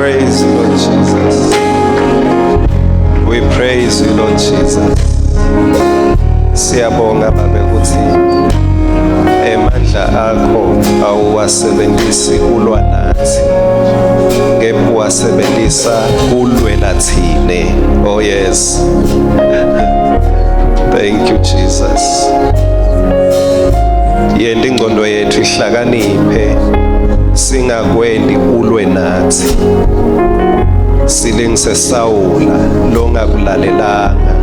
praise you, Lord Jesus. We praise you, Lord Jesus. Siyabonga Babe ukuthi emandla akho awuwasebenzisi kulwa nathi, kepha uwasebenzisa kulwela thine. Oh yes. Thank you, Jesus. Yenta ingqondo yethu ihlakaniphe, singakwendi ulwe nathi. Silingise Sawula longakulalelanga,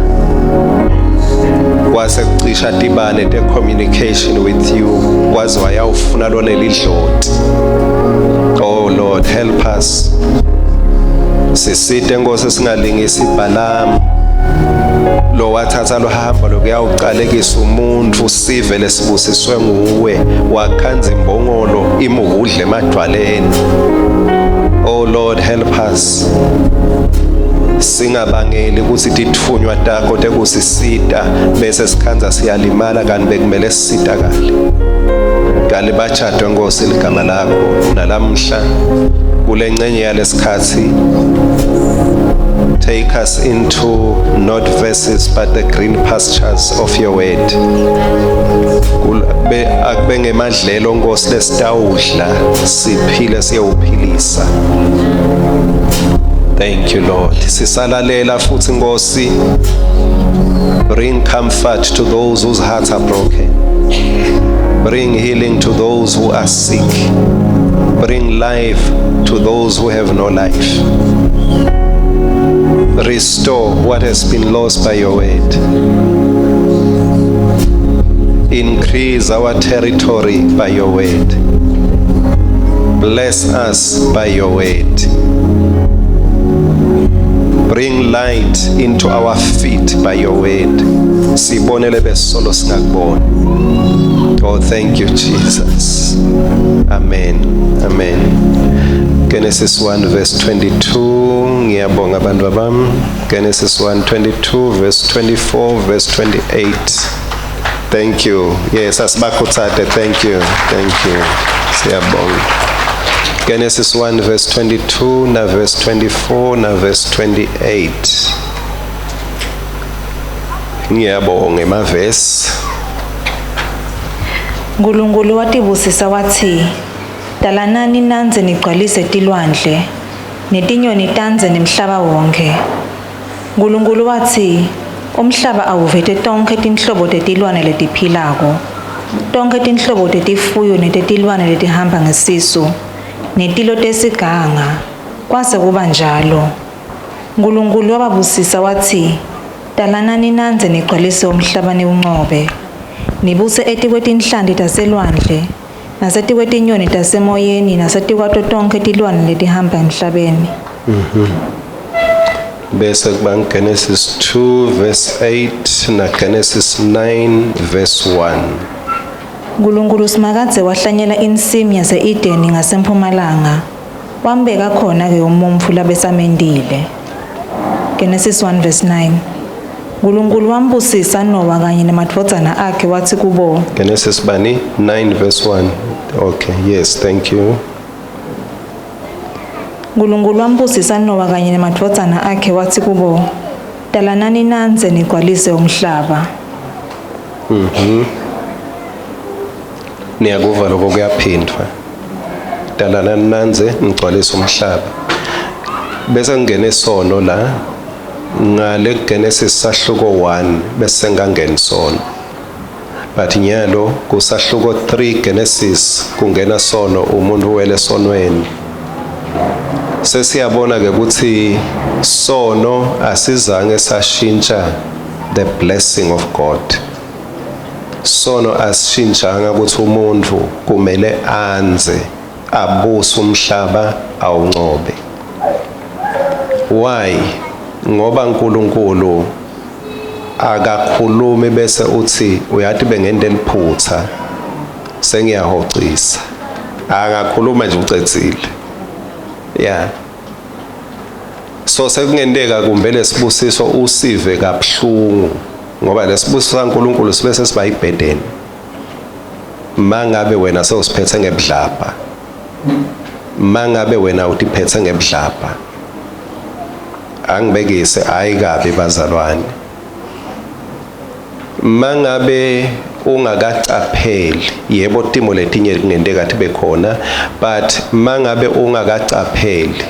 kwase kucisha tibane te communication with you, kwaze wayawufuna lonelidloti. Oh Lord, help us. Sisite Nkosi, singalingisi Balaam lo wathatha luhambo lokuyawuqalekisa umuntu sive lesibusiswe nguwe, wakhanza imbongolo imuhudle emadwaleni. Oh Lord, help us, singabangeli ukuthi titfunywa takho tekusisita bese sikhanza siyalimala, kanti bekumele sisitakale. Kali bachadwe Nkosi ligama lakho nalamhla kule ncenye yalesikhathi. Take us into not verses but the green pastures of your word. Akube ngemadlelo Nkosi lesitawudla siphile siyewuphilisa. Thank you, Lord. Sisalalela futhi Nkosi, bring comfort to those whose hearts are broken, bring healing to those who are sick, bring life to those who have no life. Restore what has been lost by your word. Increase our territory by your word. Bless us by your word. Bring light into our feet by your word. Sibonele besolo singakuboni. Oh, thank you, Jesus. Amen, amen. Genesis 1 verse 22. Ngiyabonga abantu bami. Genesis 1:22, verse 24, verse 28. Thank you. Yes, asibakhuthate. Thank you, thank you. Siyabonga. Genesis 1 verse 22 na verse 24 na verse 28. Ngiyabonga emavesi. Nkulunkulu watibusisa watsi, "Talanani nandze nigcwalise tilwandle, netinyoni tandze nemhlaba wonke." Nkulunkulu watsi, "Umhlaba awuvete tonkhe tinhlobo tetilwane letiphilako, tonkhe tinhlobo tetifuyo netetilwane letihamba ngesisu, netilo tesiganga." Kwase kuba njalo. Nkulunkulu wababusisa watsi, "Talanani nandze nigcwalise umhlaba niwuncobe. Nibuse etikwetinhlanti taselwandle, nasetikwetinyoni tasemoyeni, nasetikwato tonkhe tilwane letihamba emhlabeni." Bese kuba Genesis 2 verse 8 na Genesis 9 verse 1. Nkulunkulu Simakadze wahlanyela insimi yase-Edeni ngasempumalanga. Wambeka khona-ke umuntfu labesamendile. Genesis 1 verse 9. Nkulunkulu wambusisa Noah kanye nemadvodzana akhe watsi kubo, Genesis bani 9 verse 1. Okay, yes, thank you. Nkulunkulu wambusisa Noah kanye nemadvodzana akhe watsi kubo, "Talanani nandze nigcwalise umhlaba." Niyakuva lokho, kuyaphindwa. Talana nandze ngigcwalise umhlaba. Bese kungena isono la ngale Genesis sahluko 1, bese ngangena isono. But nyalo kusahluko 3 Genesis kungena sono, umuntu wele sonweni. Sesiyabona ke ukuthi sono asizange sashintsha the blessing of God. Sono asishintshanga ukuthi umuntu kumele anze, abuse umhlaba, awuncobe. Why? Ngoba uNkulunkulu akakhulumi bese uthi, "Uyathi bengente liphutha, sengiyahocisa." Akakhuluma nje, ucedzile. Yeah, so sekungenteka kumbe lesibusiso usive kabuhlungu, ngoba lesibusiso saNkulunkulu sibe sesiba ibhedeni mangabe wena sewusiphethe ngebudlabha. Mangabe wena utiphethe ngebudlabha, angibekise hayi kabi bazalwane. Mangabe ungakacapheli, yebo timo letinye kungenteka tibe khona, but mangabe ungakacapheli,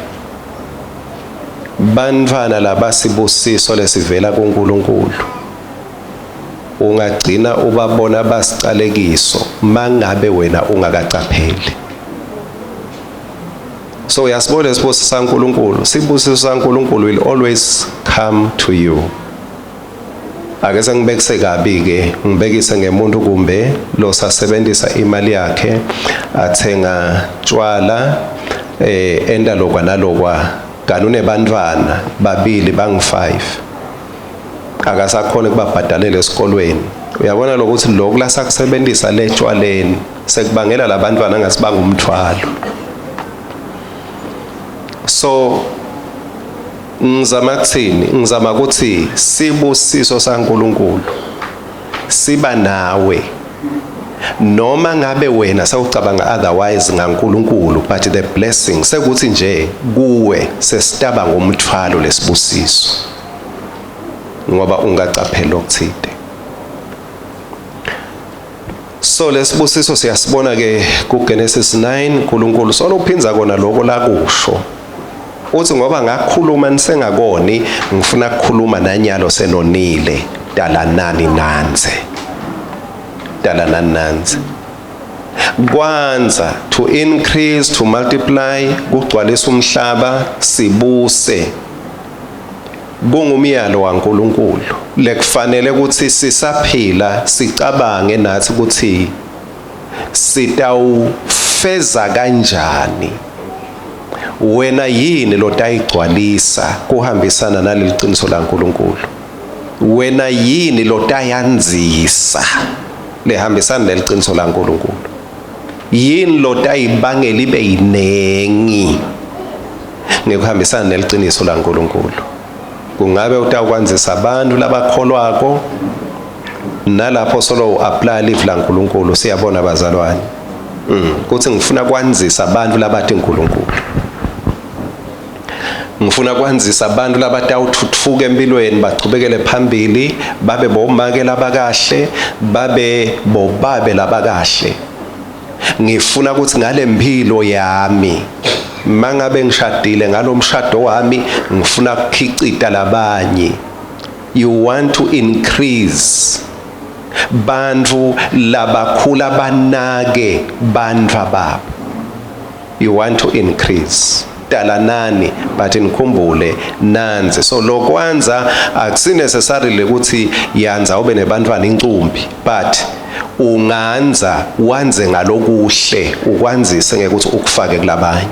bantfwana labasibusiso lesivela kuNkulunkulu ungagcina ubabona basicalekiso mangabe wena ungakacapheli. So uyasibona isibusiso saNkulunkulu, sibusiso saNkulunkulu will always come to you. Ake sengibekise kabi ke, ngibekise ngemuntu kumbe lo sasebenzisa imali yakhe athenga tshwala, enda lokwa nalokwa, kanti unebantwana babili bangu-5, akasakhona ukubabhadalela esikolweni. Uyabona lokuthi lokhu lasakusebenzisa letshwaleni sekubangela labantwana ngasibanga umthwalo. So ngizama kuthini? Ngizama ukuthi sibusiso saNkulunkulu siba nawe noma ngabe wena sewucabanga otherwise ngaNkulunkulu, but the blessing sekuthi nje kuwe sesitaba ngumthwalo lesibusiso, ngoba ungacaphela okuthide. So lesibusiso siyasibona ke kuGenesis 9, uNkulunkulu solo uphinza kona lokho lakusho. Uthi ngoba ngakhuluma nisengakoni, ngifuna ukukhuluma nanyalo senonile, dalanani nanze. Dalanani nanze. Kwanza to increase, to multiply, kugcwalisa umhlaba, sibuse. Kungumyalo waNkulunkulu lekufanele ukuthi sisaphila sicabange nathi ukuthi sitawufeza kanjani. Wena yini lotayigcwalisa kuhambisana naleli qiniso laNkulunkulu? Wena yini lotayandzisa lehambisana neliqiniso laNkulunkulu? Yini lotayibangela ibe yinengi ngekuhambisana neliqiniso laNkulunkulu? Kungabe utawukwandzisa abantu labakholwako nalapho solo uapply live laNkulunkulu. Siyabona bazalwane, kuthi ngifuna kwandzisa abantu labathi uNkulunkulu, ngifuna kwandzisa abantu labatawuthuthuka empilweni, bachubekele phambili, babe bomake labakahle, babe bobabe labakahle. Ngifuna ukuthi ngale mpilo yami, mangabe ngishadile, ngalomshado wami ngifuna ukukhicita labanye. You want to increase bantu labakhula banake bantwa babo. You want to increase, dalanani, but nikhumbule nanze. So lokwanza akusi necessarily ukuthi yanza ube nebantwana incumbi, but unganza wanze ngalokuhle, ukwanzise ngekuthi ukufake kulabanye.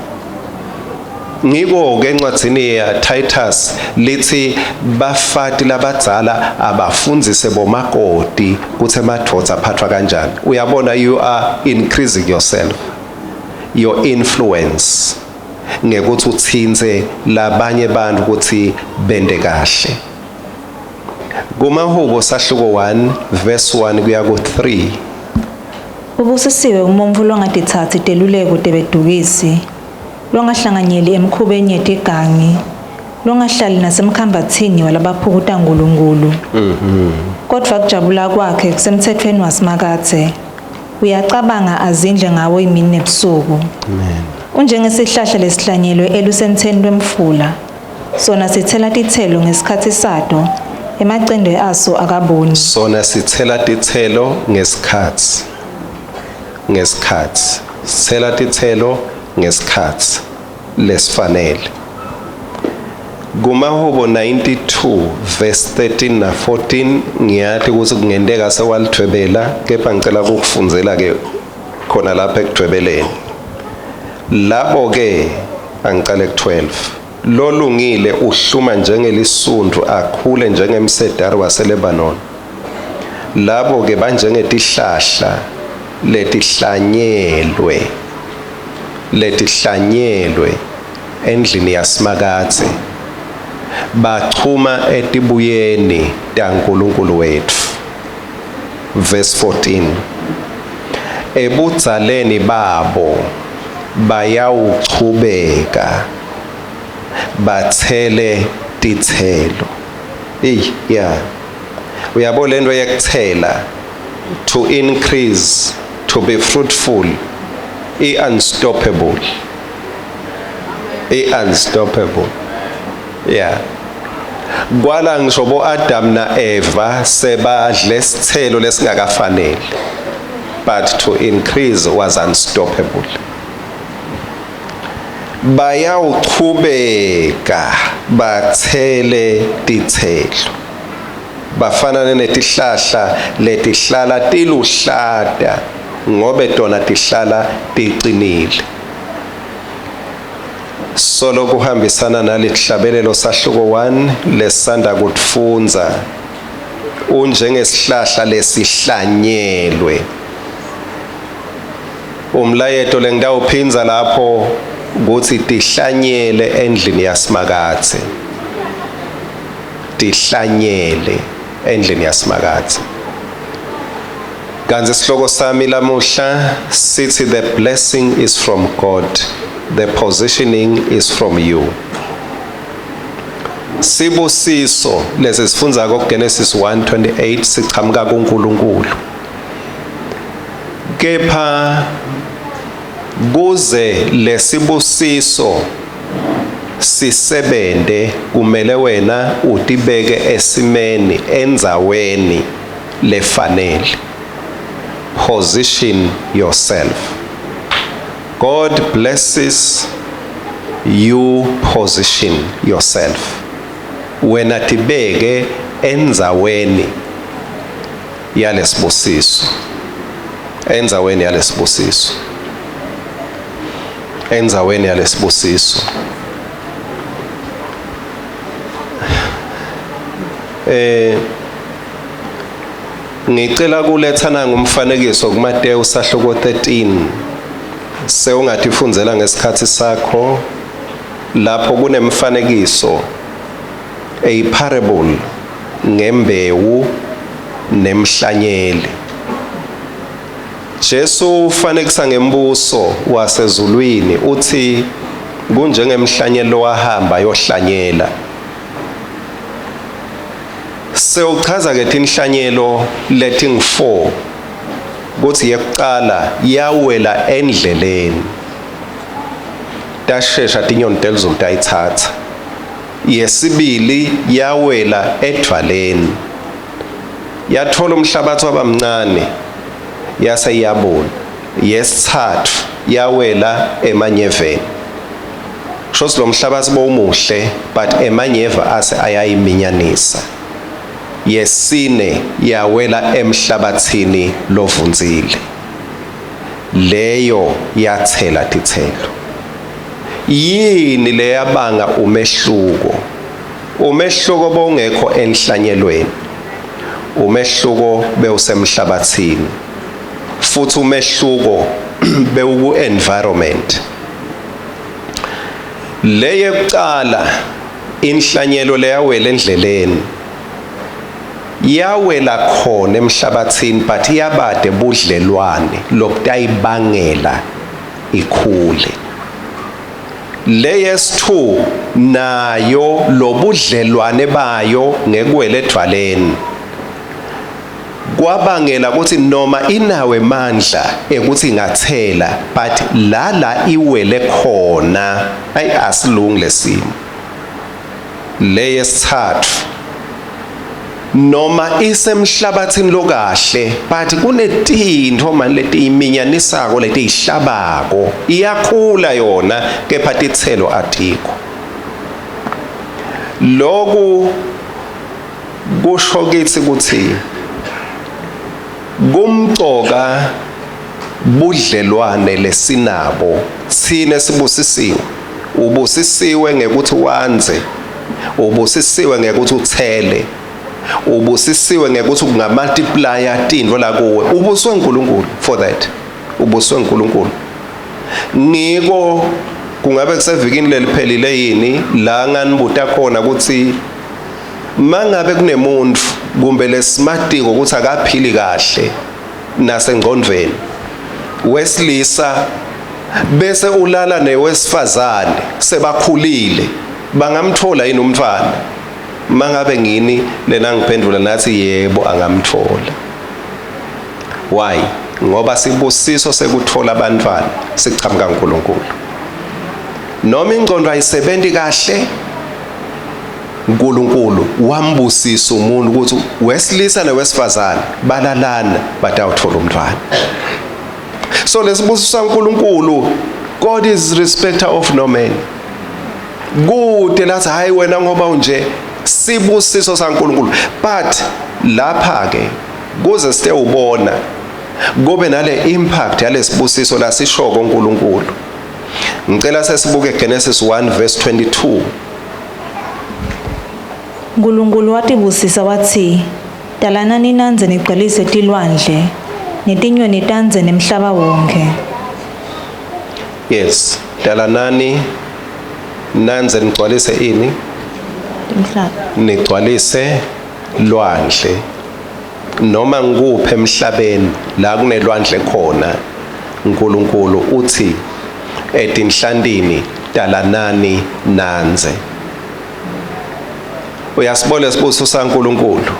Ngiko ke encwadzini ya Titus lithi bafati labadzala abafundzise bomakoti kutsi emadvodza aphathwa kanjani. Uyabona, you are increasing yourself, your influence, ngekuthi utsintse labanye bantu ukuthi bente kahle. Kumahubo sahluko 1 verse 1 kuya ku-3. Ubusisiwe umuntfu longatitsatsi teluleko tebedukisi, longahlanganyeli emikhubeni yetigangi, longahlali nasemkhambatsini walabaphukuta Nkulunkulu. Kodvwa kujabula kwakhe kusemtsetfweni waSimakadze. Uyacabanga azindle ngawo imini nebusuku. Amen. Unjengesihlahla lesihlanyelwe elusentseni lwemfula. Sona sitsela titselo ngesikhatsi sato, emacembe aso akabuni. Sona sitsela titselo ngesikhatsi, ngesikhatsi sitsela titselo ngesikhatsi lesifanele. Kumahubo 92 verse 13 na 14, ngiyati ukuthi kungenteka sewalithwebela, kepha ngicela ukukufundzela ke khona lapha ekudwebeleni. Labo ke angicale ku-12. Lolungile uhluma njengelisundu, akhule njengemsedari waseLebanon. Labo ke banjengetihlahla letihlanyelwe endlini yaSimakadze, bachuma etibuyeni taNkulunkulu wetfu. Verse 14, ebudzaleni babo Bayawuchubeka bathele tithelo. Ey, yeah. Uyabo lento yekuthela, to increase, to be fruitful, i unstoppable. I unstoppable. Yeah. Kwala ngisho bo Adam na Eva sebadle sithelo lesingakafanele. But to increase was unstoppable. Bayawuchubeka bathele tithelo. Bafanane netihlahla letihlala tiluhlata ngobe tona tihlala ticinile. Solo kuhambisana nalesihlabelelo sahluko 1 lesanda kutfundza, unjengesihlahla lesihlanyelwe. Umlayeto lengitawuphindza lapho kutsi tihlanyele endlini yaSimakadze. Tihlanyele endlini yaSimakadze. Kanti isihloko sami lamuhla sithi, "The blessing is from God, the positioning is from you." Sibusiso lesi sifundza ku Genesis 1:28 sichamuka kuNkulunkulu. Kepha kuze lesibusiso sisebente, kumele wena utibeke esimeni, endzaweni lefanele. Position yourself. God blesses you, position yourself. Wena tibeke endzaweni yalesibusiso, endzaweni yalesibusiso, endzaweni yalesibusiso. Ngicela kuletha ngumfanekiso kuMateyu sahluko 13. Sewungatifundzela ngesikhathi sakho lapho kunemfanekiso, a parable ngembewu nemhlanyeli. Jesu ufanekisa ngembuso wasezulwini, uthi kunjengemhlanyelo wahamba yohlanyela. Sewuchaza ke tinhlanyelo letingu-4, kuthi yekucala yawela endleleni, tashesha tinyoni telizulu tayitsatsa. Yesibili yawela edvwaleni, yatfola umhlabatsi wabamncane, yase iyabuna. Yesithathu yawela emanyeveni, kusho lo mhlabatsi bowumuhle, but emanyeva ase ayayiminyanisa. Yesine yawela emhlabathini lovundzile, leyo yathela tithelo. Yini leyabanga umehluko? Umehluko bowungekho enhlanyelweni, umehluko bewusemhlabathini, futhi umehluko bewuku environment. Leye kucala inhlanyelo leyawela endleleni yawela khona emhlabathini, but yabade budlelwane lobutayibangela ikhule. Leyesi-2 nayo lobudlelwane bayo ngekuwela edvwaleni kwabangela ukuthi noma inawo emandla ekuthi ingathela, but la iwele khona ayi asilungi lesimo. Leyesithathu noma isemhlabathini lokahle, but kunetintfo mani letiyiminyanisako, letiyihlabako, iyakhula yona kepha titselo atikho. Loku kusho kithi ukuthi kumcoka budlelwane lesinabo thine sibusisiwe. Ubusisiwe ngekuthi wandze, ubusisiwe ngekuthi uthele, ubusisiwe ngekuthi ungamultiplya tintfo la kuwe. Ubuswe uNkulunkulu for that, ubuswe uNkulunkulu. Ngiko kungabe kusevikini leliphelile yini la nganibuta khona ukuthi mangabe kunemuntu kumbe lesimatiko ukuthi akaphili kahle nasengqondvweni, wesilisa. Bese ulala newesifazane sebakhulile, bangamthola yini umntwana? Mangabe ngini lena ngiphendula nathi yebo, angamthola. Why? Ngoba sibusiso sekuthola abantwana sichamuka uNkulunkulu. Noma ingqondo ayisebenzi kahle, uNkulunkulu wambusisa umuntu ukuthi wesilisa nowesifazane balalana batawuthola umntwana. So lesibusiso saNkulunkulu, God is respecter of no man. Kude lathi hayi wena ngoba unje, sibusiso saNkulunkulu. But lapha ke kuze site ubona kube nale impact yalesibusiso lasishoko uNkulunkulu, ngicela sesibuke Genesis 1 verse 22. Nkulunkulu watibusisa watsi, "Talanani nandze nigcwalise tilwandle, netinyoni tandze nemhlaba wonke." Yes, talanani nandze nigcwalise ini? Umhlaba. Nigcwalise lwandle. Noma ngikuphi emhlabeni la kunelwandle khona, uNkulunkulu uthi etinhlantini talanani nandze. Uyasibona sibusiso saNkulunkulu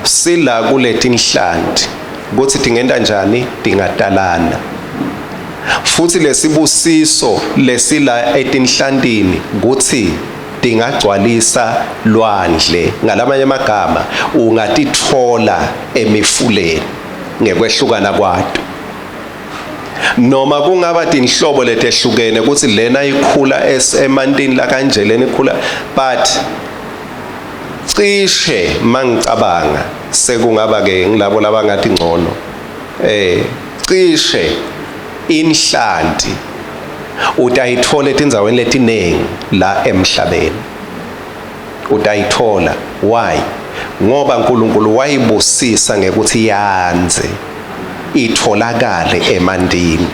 sila kuletinhlanti ukuthi tingenta njani, tingatalana. Futhi lesibusiso lesila etinhlantini kuthi tingagcwalisa lwandle. Ngalamanye amagama, ungatitfola emifuleni ngekwehlukana kwato, noma kungaba tinhlobo letehlukene ukuthi lena ikhula emantini la kanje, lena ikhula, but cishe mangicabanga sekungaba ke ngilabo labangathi ngcono, cishe inhlanti utayithola etindzaweni letiningi la emhlabeni, utayithola. Why? Ngoba uNkulunkulu wayibusisa ngekuthi yandze, itholakale emandini.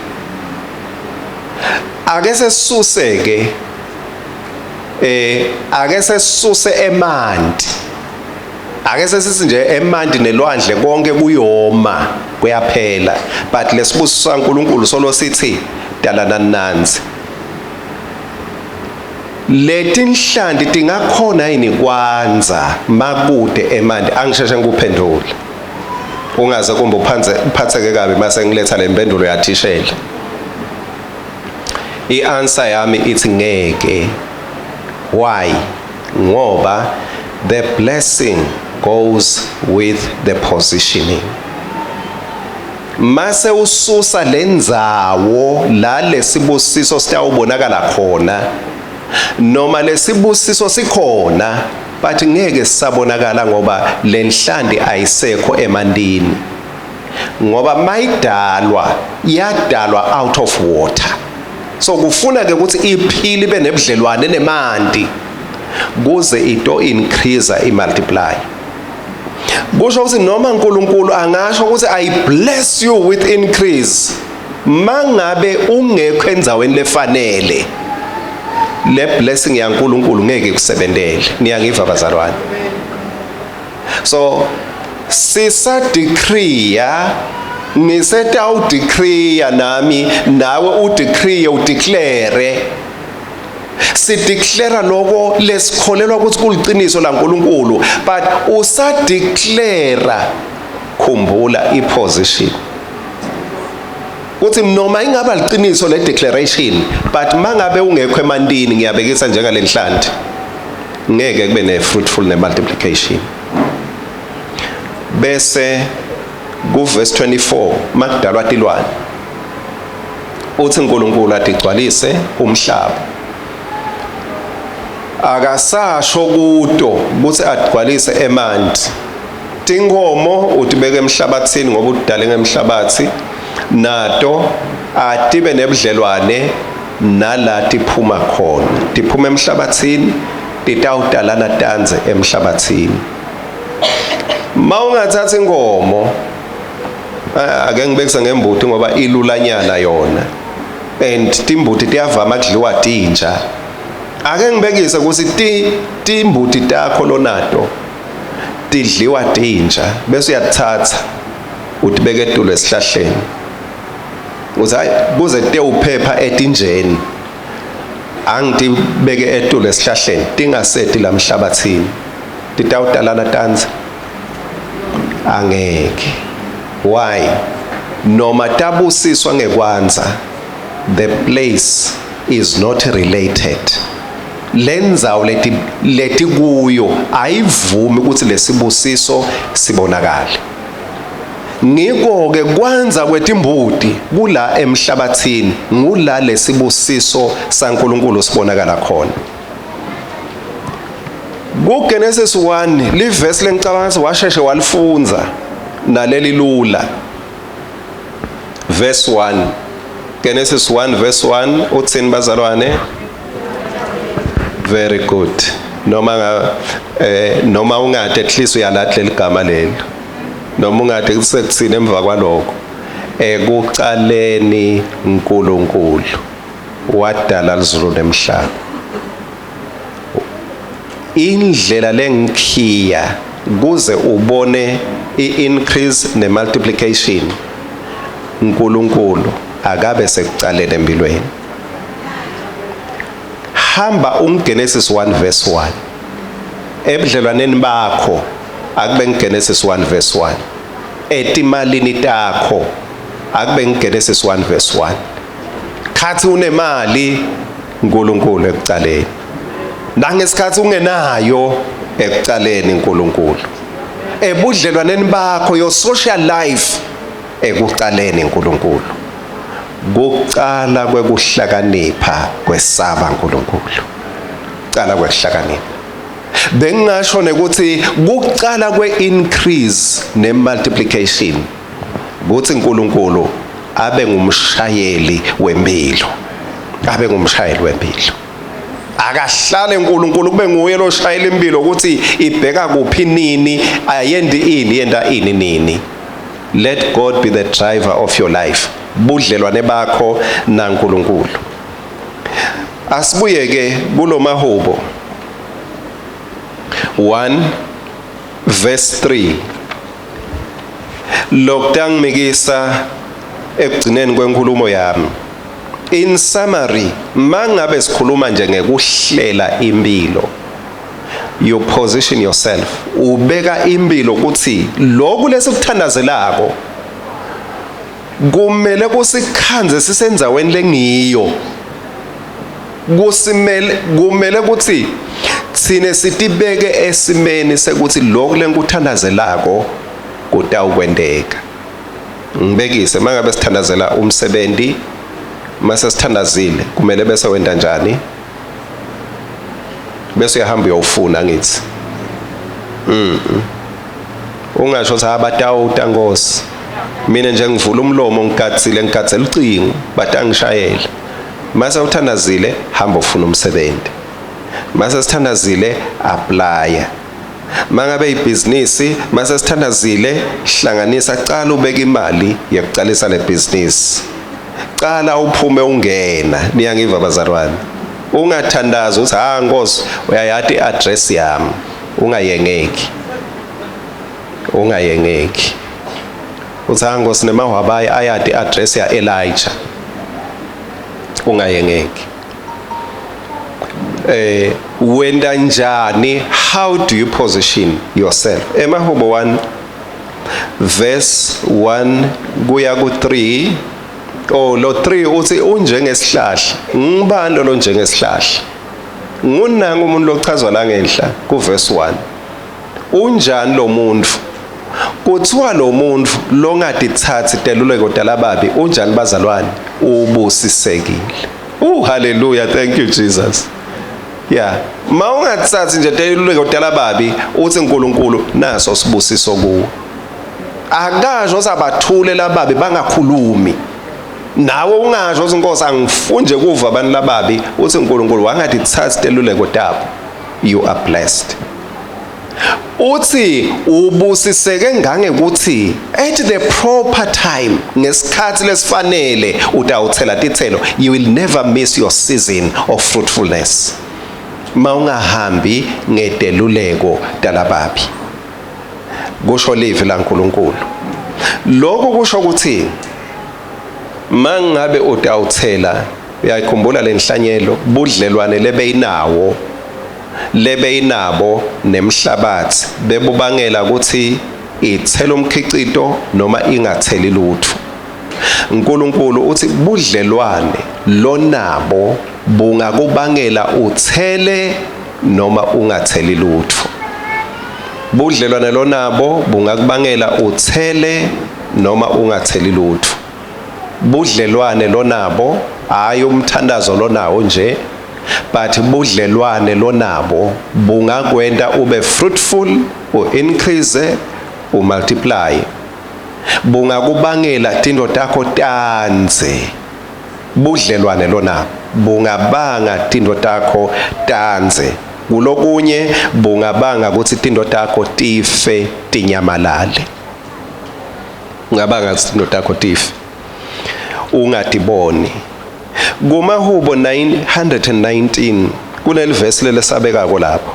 Ake sesuse ke, ake sesuse emanti, ake sesithi nje emanti nelwandle konke kuyoma, kuyaphela, but lesibusiso saNkulunkulu solo sithi dalana nanzi. Letinhlanti tingakhona yini kwandza makude emanti? Angisheshe ngikuphendule, ungaze kumbe uphanze uphatheke kabi mase ngiletha le mpendulo yathishela. I-answer yami ithi ngeke. Why? Ngoba the blessing goes with the positioning. Mase ususa lendzawo la lesibusiso sitawubonakala khona, noma lesibusiso sikhona but ngeke sisabonakala ngoba lenhlanti ayisekho emantini, ngoba mayidalwa yadalwa out of water. So kufuna ke ukuthi iphile, ibe nebudlelwane nemanti kuze ito increase, i multiply. Kusho ukuthi noma uNkulunkulu angasho ukuthi "I bless you with increase", mangabe ungekho endzaweni lefanele, le blessing yaNkulunkulu ngeke kusebentele. Niyangiva, bazalwane? So sisa decree, ngiseta udecree nami, nawe udecree, udeclare. Sideclare lokho lesikholelwa ukuthi kuliciniso laNkulunkulu, but usadeclare, khumbula iposition, kuthi noma ingaba liqiniso le declaration, but mangabe ungekho emantini, ngiyabekisa njengalenhlanti, ngeke kube ne fruitful ne multiplication. Bese ku verse 24, makudalwa tilwane, uthi uNkulunkulu adigcwalise umhlaba. Akasasho kuto ukuthi agcwalise emanti. Tinkomo utibeke emhlabathini ngoba udale ngemhlabathi, nato atibe nebudlelwane nala tiphuma khona. Tiphuma emhlabathini, titawutalana tandze emhlabathini. Mawungathatha inkomo, ake ngibekise ngembuti ngoba ilulanyana yona and timbuti tiyavama kudliwa tinja. Ake ngibekise ukuthi timbuti takho lonato tidliwa tinja, bese uyathatha utibeke etulo esihlahleni. Uthi hayi kuze kutewuphepha etinjeni angitibeke etulu esihlahleni tingaseti lamhlabathini titawutalana tanzi angeke. Why? Noma tabusiswa ngekwanza, the place is not related. Lendzawo leti letikuyo ayivumi ukuthi lesibusiso sibonakale. Ngiko ke kwanza kwetimbuti kula emhlabathini ngula lesibusiso saNkuluNkulu sibonakala khona. KuGenesis 1 livesi lengicabanga ukuthi washeshe walifundza naleli lula. Verse 1. Genesis 1 verse 1 uthini bazalwane? Very good. Noma nga eh noma ungade at least uyalathi leligama leli. Noma ungade kusekuthini emva kwalokho. Ekuqaleni uNkulunkulu wadala lizulu nemhlaba. Indlela lengikhiya kuze ubone i-increase ne-multiplication uNkulunkulu akabe sekucaleni empilweni. Hamba ungenesis 1 verse 1 ebudlelwaneni bakho akube ngenesis 1 verse 1 etimalini takho akube ngenesis 1 verse 1 khathi unemali uNkulunkulu ekucaleni nangesikhathi ungenayo ekucaleni uNkulunkulu ebudlelwaneni bakho your social life ekucaleni uNkulunkulu kucala kwekuhlakanipha kwesaba uNkulunkulu cala kwekuhlakanipha bengingasho nekuthi kucala kwe-increase ne-multiplication kuthi uNkulunkulu abe ngumshayeli wempilo abe ngumshayeli wempilo akahlale uNkulunkulu kube nguye loshayela impilo ukuthi ibheka kuphi nini ayendi ini yenda ini nini. Let God be the driver of your life, budlelwane bakho naNkulunkulu. Asibuye ke kulomahubo 1 verse 3 lokutangimikisa ekugcineni kwenkulumo yami. In summary, mangabe sikhuluma nje ngekuhlela impilo, you position yourself, ubeka impilo ukuthi lokhu lesikuthandazelako kumele kusikhanze sisendzaweni lengiyo, kusimele kumele ukuthi thine sitibeke esimeni sekuthi lokhu lenkuthandazelako kutawukwenteka. Ngibekise, mangabe sithandazela umsebenzi, mase sithandazile kumele bese wenda njani? Bese uyahamba uyowufuna ngithi ungasho ukuthi abatawuta nkosi, mina nje ngivula umlomo ngigatsile ngigadzela ucingo batangishayela. Mase uthandazile hamba ufuna umsebenzi, mase sithandazile applya, mangabe ibhizinisi mase sithandazile hlanganisa, cala ubeka imali yokucalisa le business, cala uphume ungena. Niyangiva bazalwane? Ungathandazi uthi ha Nkosi uyayati i-address yami, ungayengeki, ungayengeki uthi ha Nkosi nemahwabayi ayati i-address ya Elijah, ungayengeki. Wenda njani? How do you position yourself? Emahubo 1 verse 1 kuya ku 3. Oh, lo 3 uthi unjengesihlahla. Ngibani lo njengesihlahla? Ngunanga umuntu lochazwa la ngenhla ku verse 1. Unjani lo muntu? Kuthiwa lo muntu longatithathi teluleko talababi unjani bazalwane? Ubusisekile. Oh, hallelujah, thank you Jesus. Yeah, ma ungathathi nje teluleko talababi uthi uNkulunkulu naso sibusiso kuwe. Akasho sabathule lababi bangakhulumi. Nawe ungasho uthi Nkosi angifunje kuva abantu lababi, uthi uNkulunkulu wangatithathi teluleko tabo. You are blessed. Uthi ubusiseke ngangekuthi at the proper time, ngesikhathi lesifanele utawuthela tithelo. You will never miss your season of fruitfulness mawungahambi ngedeluleko talababi, kusho livi laNkuluNkulu. Lokhu kusho ukuthi Mangabe utawuthela, uyayikhumbula lenhlanyelo, budlelwane lebeyinawo lebeyinabo nemhlabathi bebubangela ukuthi ithele umkhicito noma ingatheli lutho. uNkulunkulu uthi budlelwane lonabo bungakubangela uthele noma ungatheli lutho. Budlelwane lonabo bungakubangela uthele noma ungatheli lutho. Budlelwane lonabo, hayi umthandazo lonawo nje, but budlelwane lonabo bungakwenta ube fruitful, u-increase, umultiply. Bungakubangela tinto takho tandze. Budlelwane lonabo bungabanga tinto takho tandze. Kulokunye bungabanga ukuthi tinto takho tife tinyamalale. Ungabanga ukuthi tinto takho tife ungatiboni. Kumahubo 919 kuleli verse lelesabekako lapho.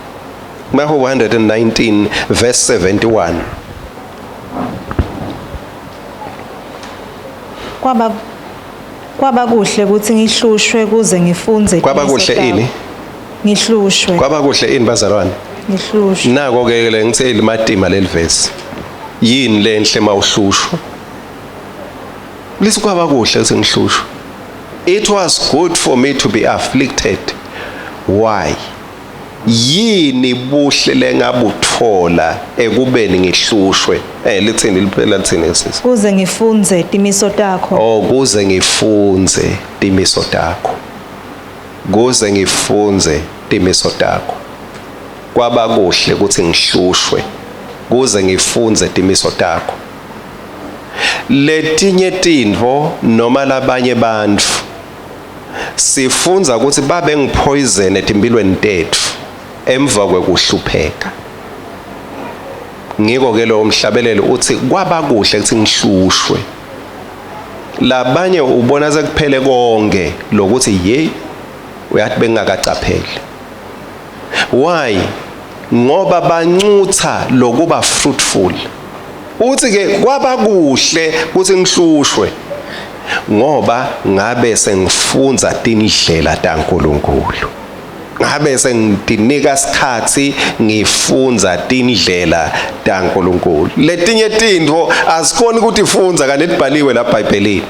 Kumahubo 119 verse 71. Kwaba kwaba kuhle ukuthi ngihlushwe kuze ngifundze Kwaba kuhle ini? Ngihlushwe. Kwaba kuhle ini bazalwane? Ngihlushwe. Nako ke le ngithe limatima leli verse. Yini lenhle mawuhlushwa? Lithi kwaba kuhle ukuthi ngihlushwe. It was good for me to be afflicted. Why? Yini buhle lengabuthola ekubeni ngihlushwe? Eh lithini liphela lithini sisi? Kuze ngifundze timiso takho. Oh kuze ngifundze timiso takho. Kuze ngifundze timiso takho. Kwaba kuhle ukuthi ngihlushwe kuze ngifundze timiso takho. Letinye tintfo noma labanye bantfu sifundza ukuthi babe ngipoison etimpilweni tetfu emva kwekuhlupheka. Ngiko ke lo mhlabeleli uthi kwaba kuhle ukuthi ngihlushwe. Labanye ubona sekuphele konke lokuthi ye uyathi bengingakacapheli. Why? Ngoba bancutha lokuba fruitful. Uthi ke kwaba kuhle ukuthi ngihlushwe ngoba ngabe sengifunza tindlela taNkuluNkulu. Ngabe sengitinika isikhathi ngifunza tindlela taNkuluNkulu. Letinye tintfo asikhoni ukutifundza kanti libhaliwe la eBhayibhelini.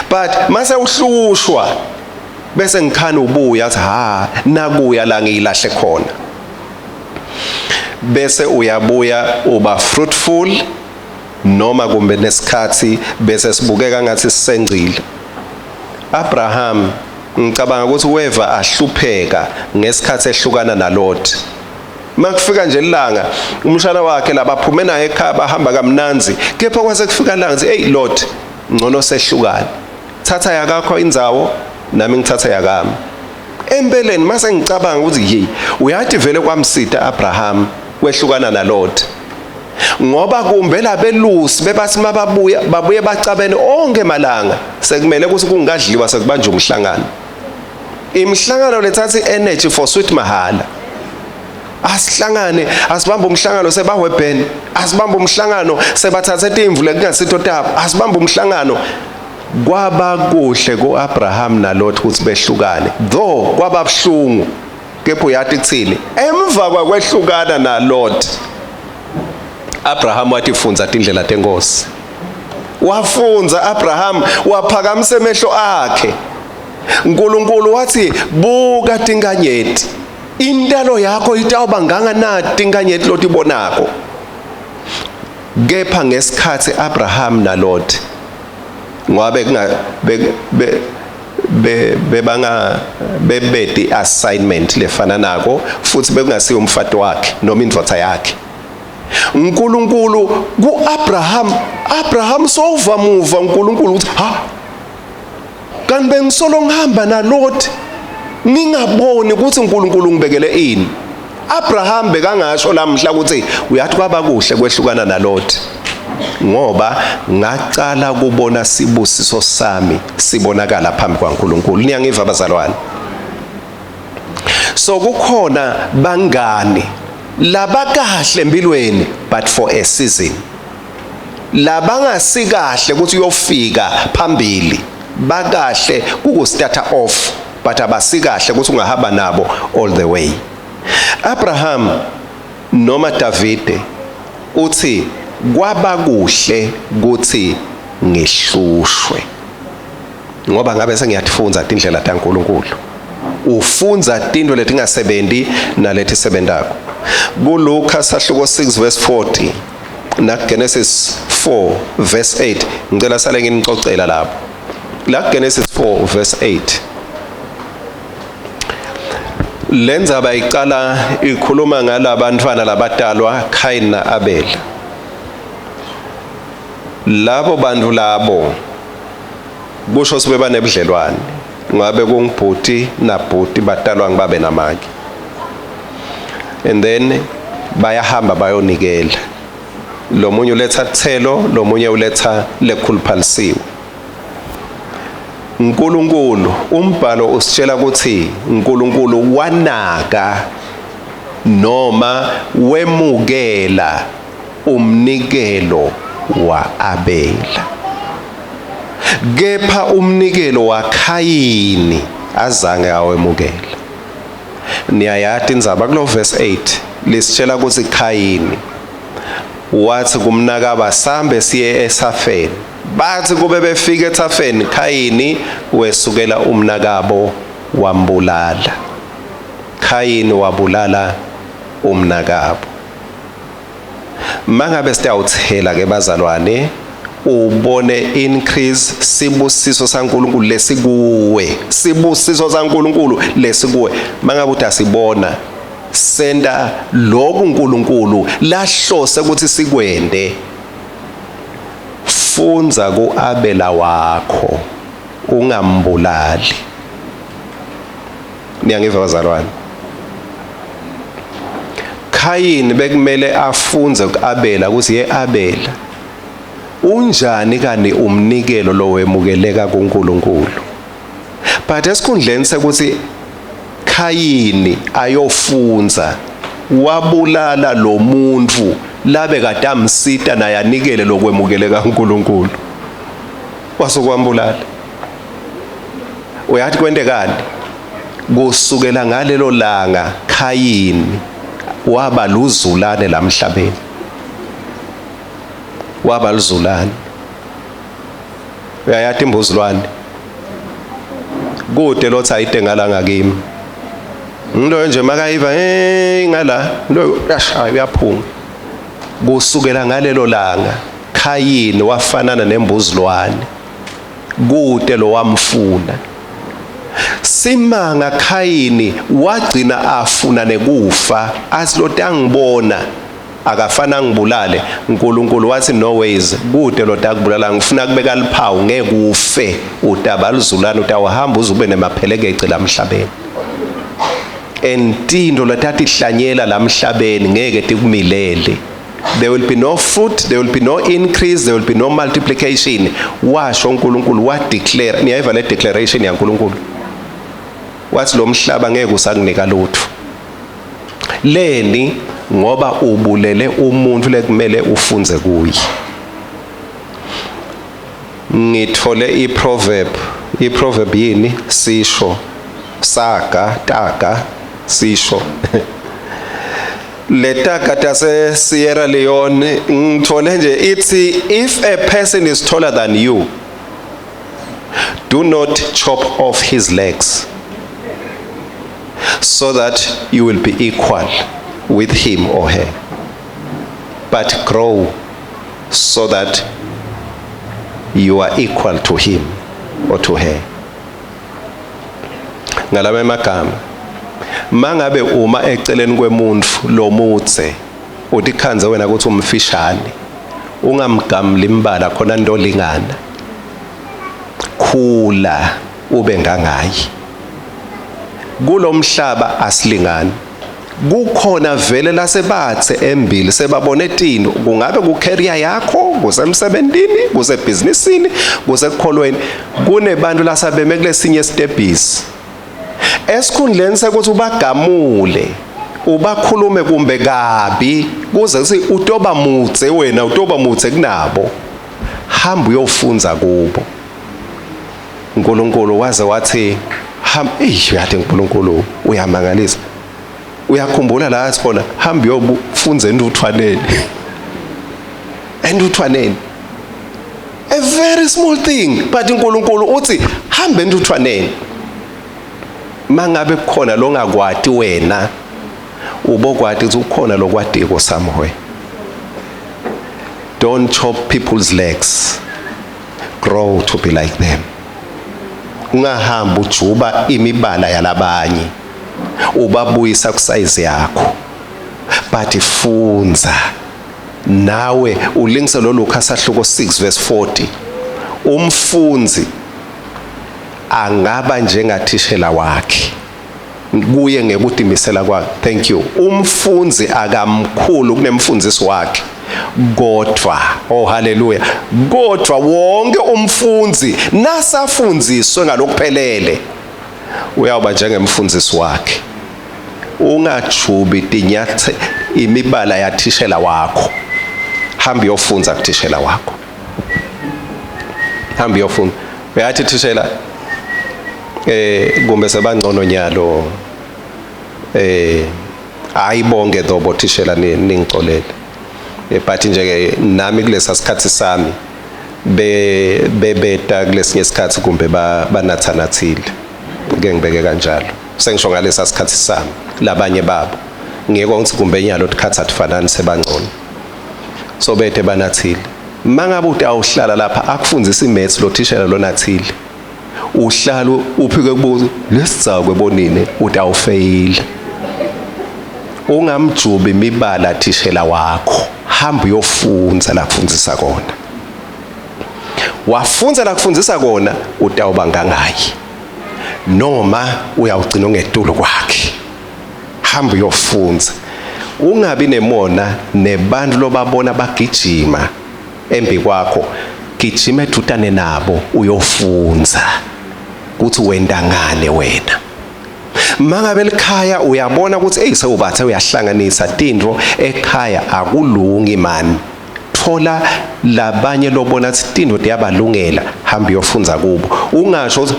But mase uhlushwa bese ngikhana ubuya athi ha nakuya la ngiyilahle khona. Bese uyabuya uba fruitful noma kumbe nesikhathi bese sibukeka ngathi sisengcile. Abraham ngicabanga ukuthi weva ahlupheka ngesikhathi ehlukana naLot. Makufika nje ilanga umshana wakhe labaphume naye ekhaya bahamba kamnanzi, kepha kwase kufika ilanga ngithi hey Lot, ngcono sehlukane. Thatha yakakho indzawo nami ngithatha yakami. Empeleni mase ngicabanga ukuthi hey uyathi vele kwamsita Abraham kwehlukana naLot. Ngoba kumbe labelusi bebathi mababuya babuye bacabene onke malanga sekumele ukuthi kungadliwa sekubanjwa umhlangano. Imihlangano lethatha i-energy for sweet mahala. Asihlangane, asibambe umhlangano sebahwebhene, asibambe umhlangano sebathathe timvu lekungasitho tabo, asibambe umhlangano. Kwaba kuhle kuAbraham naLot ukuthi behlukane. Though kwaba buhlungu, kepha uyathi kuthini? Emva kwakwehlukana naLot, Abraham wathi fundza tindlela tenkosi. Wafunza Abraham, waphakamisa emehlo akhe. uNkulunkulu wathi buka tinkanyeti, intalo yakho itawuba nganganati tinkanyeti lotibonako. Kepha ngesikhathi Abraham naLot ngoba bekunga be, be, bebanga bebeti assignment lefana nako futhi bekungasiyo umfati wakhe noma indvodza yakhe. uNkulunkulu kuAbraham, Abraham sowuva muva uNkulunkulu ukuthi ha kanti bengisolo ngihamba naLot ngingaboni ukuthi uNkulunkulu ngibekele ini. Abraham bekangasho lamhla ukuthi uyathi kwaba kuhle kwehlukana naLot ngoba ngacala kubona sibusiso sami sibonakala phambi kwaNkulunkulu. Niyangiva bazalwane? So kukhona bangani labakahle empilweni but for a season. Labangasikahle ukuthi uyofika phambili, bakahle kukustarta off, but abasikahle ukuthi ungahamba nabo all the way. Abraham noma Davide uthi kwaba kuhle kuthi ngihlushwe, ngoba ngabe sengiyatifunza tindlela taNkulunkulu. Ufunza tinto letingasebenzi nalethi sebentako. KuLuka sahluko 6 verse 40 na Genesis 4 verse 8, ngicela sale nginicocela lapho. La Genesis 4 verse 8, lendzaba iqala ikhuluma ngalabantwana labadalwa Cain na Abel. Labo bantu labo kusho sibe banebudlelwane, ngabe kungibhuti nabhuti, badalwa ngibabe namake, and then bayahamba bayonikela. Lo munye uletha thelo, lo munye uletha lekhuluphalisiwe. uNkulunkulu, umbhalo usitshela ukuthi uNkulunkulu wanaka noma wemukela umnikelo waAbela, kepha umnikelo waKhayini azange awemukela. Niyayati indzaba kulo verse 8 lisitshela ukuthi Khayini wathi kumnakaba, "Sambe siye esafeni." Bathi kube befika ethafeni, Khayini wesukela umnakabo wambulala. Khayini wabulala umnakabo. Mangabe sitawuthela ke bazalwane, ubone increase sibusiso saNkulunkulu lesikuwe, sibusiso saNkulunkulu lesikuwe. Mangabe uthi asibona senta lokhu uNkulunkulu lahlose ukuthi sikwende, fundza kuAbela wakho, ungambulali. Niyangiva bazalwane? Khayini bekumele afunze kuAbela ukuthi, "Ye Abela, unjani kani umnikelo lo wemukeleka kuNkulunkulu?" But esikhundleni sekuthi Khayini ayofunza, wabulala lo muntu labe kade amsita naye anikele lokwemukeleka kuNkulunkulu, wasukwambulala. Uyathi kwentekani? Kusukela ngalelo langa Khayini waba luzulane lamhlabeni, waba luzulane. Uyayati imbuzulwane kude lothi ayide ngala ngakimi, ngiloyo nje makayiva, hey, ngala loyo uyashaya, uyaphuma. Kusukela ngalelo langa Khayini wafanana nembuzilwane, kude lo wamfuna. Simanga, Khayini wagcina afuna nekufa, athi lotangibona akafana ngibulale. uNkulunkulu wathi, "No ways, kude lotakubulala, ngifuna kubeka liphawu, ngeke ufe, utaba luzulane, utawuhamba uze ube nemaphelekece lamhlabeni, entinto letatihlanyela lamhlabeni ngeke tikumilele. There will be no fruit, there will be no increase, there will be no multiplication," washo uNkulunkulu, wa declare. Niyayiva le declaration yaNkulunkulu? Wathi lo mhlaba ngeke usakunika lutho leni, ngoba ubulele umuntu lekumele ufunze kuye. Ngithole iproverb. Iproverb yini? Sisho, saga, taga, sisho letaga tase Sierra Leone. Ngithole nje ithi, "If a person is taller than you, do not chop off his legs so that you will be equal with him or her, but grow so that you are equal to him or to her." Ngalama emagama, mangabe uma eceleni kwemuntu lomutse, utikhandze wena ukuthi umfishane, ungamgamli imbala khona into lingana, khula ube ngangayi. Kulomhlaba asilingani, kukhona vele lasebathe embili sebabone tini, kungabe ku-career yakho, kusemsebentini, kusebhizinisini, kusekukholweni, kunebantu lasabeme kulesinye stebhisi. Esikhundleni sekuthi ubagamule, Ubakhulume kumbe kabi kuze kuthi utoba mudze wena, utoba mudze kunabo. Hamba uyofunza kubo. uNkulunkulu waze wathi hamba, eish, yathi uNkulunkulu uyamangalisa. Uyakhumbula la sikhona, hamba uyofunza entuthwaneni. Entuthwaneni. A very small thing, but uNkulunkulu uthi hamba entuthwaneni. Mangabe kukhona longakwati wena, ubokwati ukuthi ukhona lokwadiko somewhere. Don't chop people's legs. Grow to be like them. Ungahamba ujuba imibala yalabanye, ubabuyisa kusize yakho. But funza nawe ulingise lo Luka sahluko 6 verse 40. Umfundzi angaba njengathishela wakhe kuye ngekutimisela kwakhe. Thank you. Umfundzi akamkhulu kunemfundisi wakhe, kodwa oh haleluya, kodwa wonke umfundzi nasafundziswe ngalokuphelele uyawuba njengemfundisi wakhe. Ungajubi tinyathe imibala yathishela wakho. Hamba uyofunza kuthishela wakho. Hamba uyofunda. Uyathi thishela kumbe sebangcono nyalo, hayi bonke though bothishela, ningixolele, but nje ke nami kulesa sikhathi sami be bebeta kulesinye isikhathi kumbe banathanathile, ke ngibeke kanjalo. Sengisho ngalesa sikhathi sami, labanye babo ngeke ngithi kumbe nyalo tikhathi atifanani, sebangcono, so bethe banathile. Mangabe uthi awuhlala lapha akufundisa imaths lo thishela lonathile, uhlala uphike kubuza lesizakwe bonini, uthi awufeyila. Ungamjubi imibala thishela wakho, hamba uyofunza la kufundisa kona. Wafunza la kufundisa kona, utawuba ngangayi noma uyawugcina ungetulu kwakhe. Hamba uyofunza. Ungabi nemona nebantu lobabona bagijima embi kwakho, gijima edutane nabo uyofunza kuthi wenda ngane wena. Mangabe likhaya uyabona ukuthi hey, sewubathe uyahlanganisa tintfo ekhaya, akulungi man. Thola labanye lobona ukuthi tintfo tiyabalungela, hamba uyofunza kubo. Ungasho ukuthi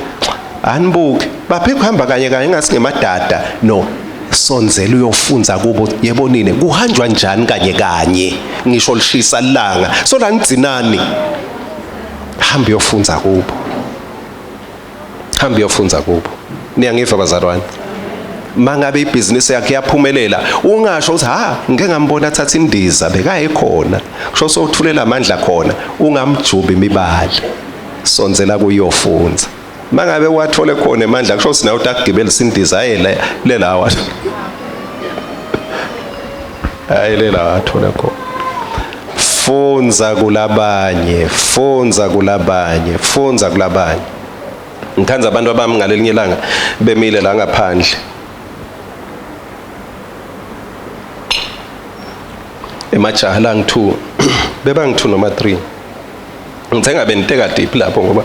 anibuke baphe kuhamba kanye kanye ngathi ngemadada. No, sonzela uyofunza kubo. Yebonine kuhanjwa njani kanye kanye, ngisho lishisa ilanga, so la ngigcinani. Hamba uyofunza kubo, hamba uyofunza kubo. Niyangiva bazalwane? Mangabe ibhizinisi yakhe yaphumelela, ungasho ukuthi ha, ngike ngambona athatha indiza, bekaye khona, kusho sowuthulela amandla khona. Ungamjubi imibala, sonzela kuyofunza. Mangabe wathole khona emandla, kusho sinawe utakugibela indiza, aye le lawa, aye le lawa athole khona. Funza kulabanye, funza kulabanye, funza kulabanye. Ngikhanza abantu abami ngalelinye ilanga bemile la ngaphandle, emajaha la ngi-2, beba ngi-2 noma 3. Ngithe ngabe niteka deep lapho ngoba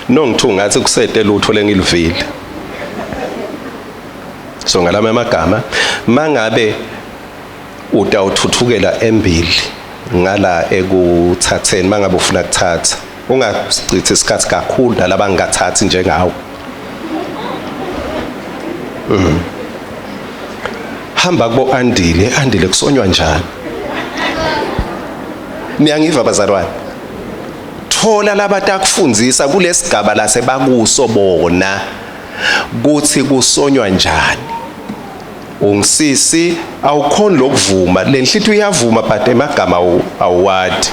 no ngi-2 ngathi kusete lutho lengiluvile. So ngalama amagama, mangabe utawuthuthukela embili ngala ekuthatheni, mangabe ufuna kuthatha, ungachithi isikhathi kakhulu nalabangathathi njengawe. Hamba kubo Andile. Andile, kusonywa njani? Niyangiva bazalwane? Thola labatakufundisa kulesigaba lasebakuso bona kuthi kusonywa njani. Ungisisi awukhoni lokuvuma le nhlithi, uyavuma but emagama awuwadi.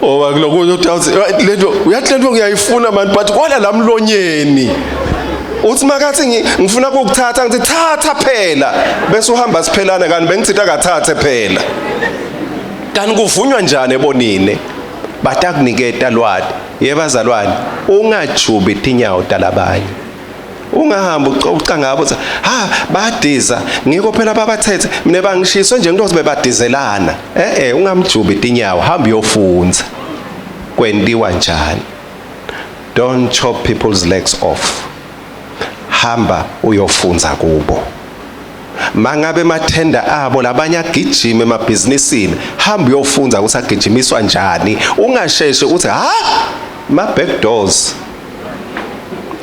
Oba kulokunye uthi awuthi lento, uyathi lento ngiyayifuna man, but kwala la mlonyeni. Uthi makathi ngifuna ukukuthatha, ngithi thatha phela, bese uhamba siphelana, kanti bengithi akathathe phela. Kanti kuvunywa njani ebonine? Batakuniketa lwati. Yebazalwane, ungajubi tinyawo talabanye. Ungahamba uca ngabo uthi ha, badiza, ngiko phela babathethe, mina bangishiswe nje ngitoze bebadizelana. Ungamjubi tinyawo, hamba uyofunza kwentiwa njani. Don't chop people's legs off. Hamba uyofunza kubo. Mangabe emathenda abo labanye agijima emabhizinisini, hamba uyofunza ukuthi agijimiswa njani. Ungasheshe uthi ha ma back doors.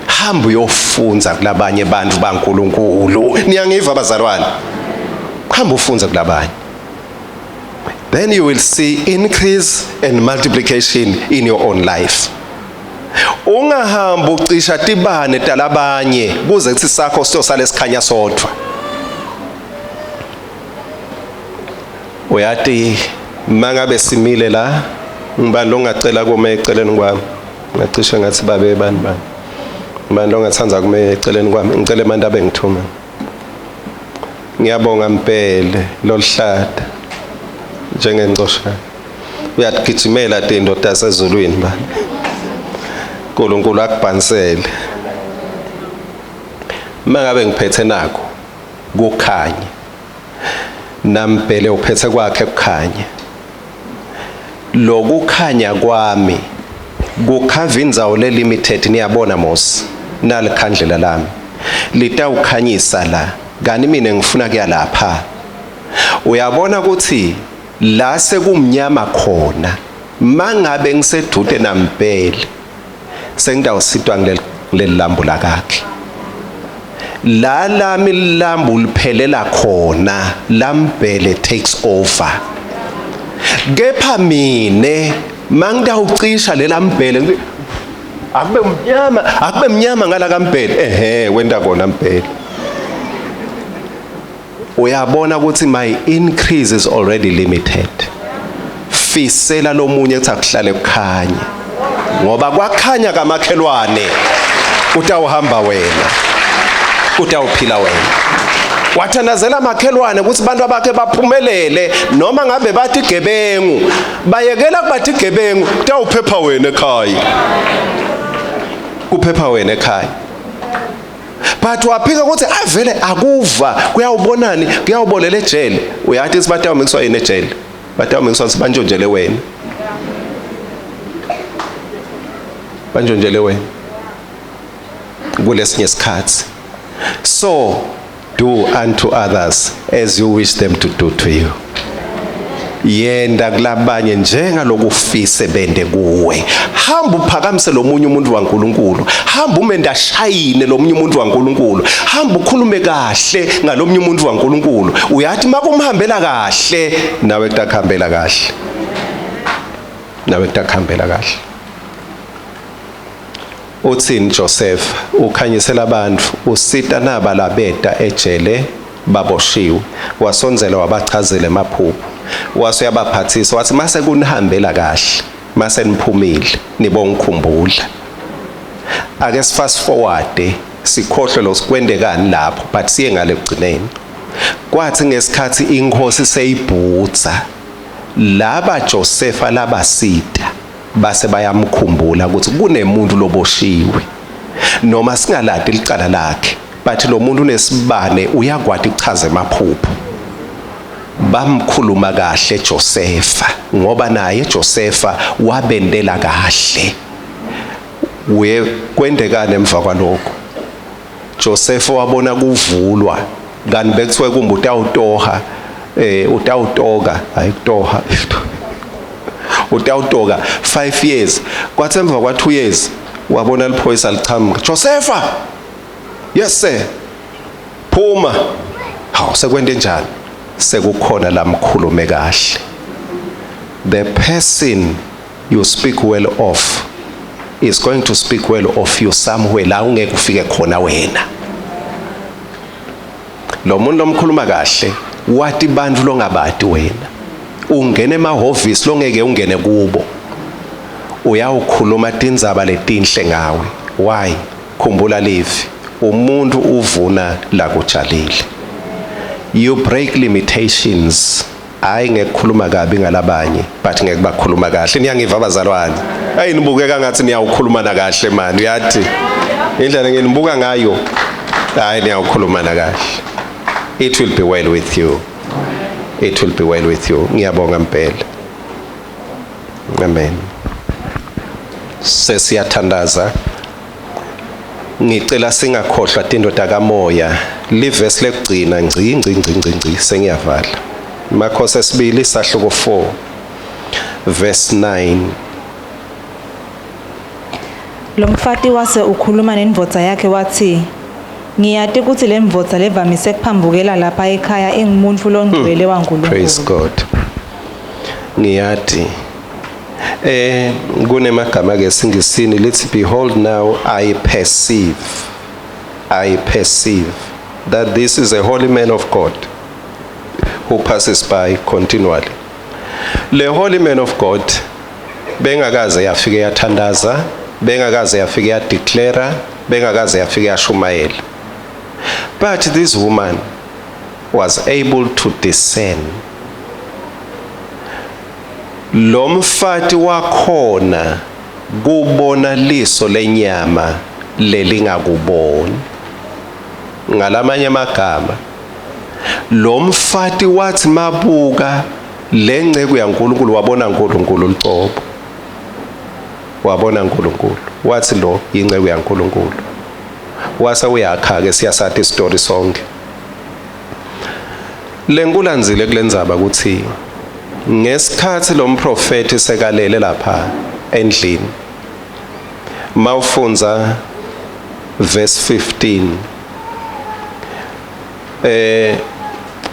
Hamba uyofunza kulabanye abantu baNkuluNkulu. Niyangiva bazalwane? Hamba ufunze kulabanye. Then you will see increase and multiplication in your own life. Ungahamba ucisha tibane talabanye kuze kuthi sakho siyosala sikhanya sodwa. Uyati mangabe simile la ngibani longacela kuma eceleni kwami ngacishe ngathi babe bani bani ngibani longathanda kuma eceleni kwami ngicela abantu abengithuma ngiyabonga mpele loluhlada njengencoshana uyagijimela tindoda sezulwini ba uNkulunkulu akubhansele mangabe ngiphethe nako kukhanya nampele uphethe kwakhe kukhanya lokukhanya kwami kukhava indzawo le limited niyabona mos nalikhandlela lami litawukhanyisa la kani mina ngifuna kuya lapha uyabona ukuthi la sekumnyama khona mangabe ngisedude nampele sengitawusitwa ngileli lambu lakakhe la lami lambu liphelela khona lambhele takes over kepha mine mangitawucisha lela mbhele akube mnyama akube mnyama ngala kambhele ehe wenta kona mbhele uyabona ukuthi my increase is already limited fisela lomunye ukuthi akuhlale kukhanye ngoba kwakhanya kamakhelwane utawuhamba wena utawuphila wena wathandazela makhelwane ukuthi abantu abakhe baphumelele noma ngabe bathi gebengu bayekela kubathi gebengu kutawuphepha wena ekhaya kuphepha wena ekhaya but waphika ukuthi avele akuva kuyawubonani kuyawubolela ejele uyathi ukuthi batawumikiswa yini ejele batawumikiswa ukuthi bantshontshele wena bantshontshele wena kulesinye isikhathi so Do unto others as you wish them to do to you. Yenda kulabanye njengalokufise bende kuwe. Hamba uphakamise lomunye umuntu waNkuluNkulu. Hamba umende ashayine lomunye umuntu waNkuluNkulu. Hamba ukhulume kahle ngalomnye umuntu waNkuluNkulu. Uyathi makumhambela kahle nawe kutakuhambela kahle. Nawe kutakuhambela kahle. Utsini Joseph? Ukhanyisela abantu, usita naba labeta ejele baboshiwe. Wasondzela wabachazela emaphupho. Wase uyabaphathisa wathi mase kunihambela kahle, mase niphumile, nibongikhumbula. Ake sifast forward sikhohlwe lo sikwendekani lapho but siye ngale kugcineni. Kwathi ngesikhathi inkosi seyibhutsa laba Josefa labasita base bayamkhumbula ukuthi kunemuntu loboshiwe noma singaladi licala lakhe but lo muntu unesibane uyakwati ukuchaza emaphupho bamkhuluma kahle Josefa ngoba naye Josefa wabendela kahle uye kwendekana emva kwalokho Josefa wabona kuvulwa kanti bekuthiwe kumbe utawutoha eh utawutoka hayi kutoha utawutoka 5 years kwathi emva kwa 2 years wabona liphoyisa lichamuka Josefa yes sir phuma hawu sekwente njani sekukhona lamkhulume kahle the person you speak well of is going to speak well of you somewhere la ungeke ufike khona wena lo muntu lomkhuluma kahle wati bantu longabati wena ungena emahhovisi longeke ungene kubo uyawukhuluma tindzaba letinhle ngawe why khumbula livi umuntu uvuna lakutshalile you break limitations hayi ngekukhuluma kabi ngalabanye but ngeke bakhuluma kahle niyangiva abazalwane ayi nibukeka ngathi niyawukhuluma na kahle mani uyathi indlela nginibuka ngayo hayi niyawukhuluma na kahle it will be well with you it will be well with you ngiyabonga mpela amen. Sesiyathandaza. Ngicela singakhohlwa tinto takamoya. Livesi lekugcina ngci ngci ngci ngci ngci sengiyavala. Makhosi esibili sahluko 4 verse 9. Lomfati wase ukhuluma nendvodza yakhe watsi, Ngiyati kutsi lendvodza levamise kuphambukela lapha ekhaya ingumuntfu longcwele waNkulunkulu. Praise God. Ngiyati. Kunemagama ke esingisini lithi, "Behold, now I perceive. I perceive that this is a holy man of God who passes by continually." Le holy man of God bengakaze yafike yathandaza, bengakaze yafike yadeclare, bengakaze yafike yashumayela. But this woman was able to discern. Lo mfati wakhona kubona liso lenyama lelingakuboni. Ngalamanye amagama, lo mfati wathi mabuka lenceku yaNkulunkulu wabona uNkulunkulu lucobo. Wabona uNkulunkulu. Wathi lo inceku yaNkulunkulu. Wase uyakha ke, siyasati story sonke. Lenkulandzile kulendzaba ukuthi ngesikhathi lo mprofeti sekalele lapha endlini, mawufundza verse 15,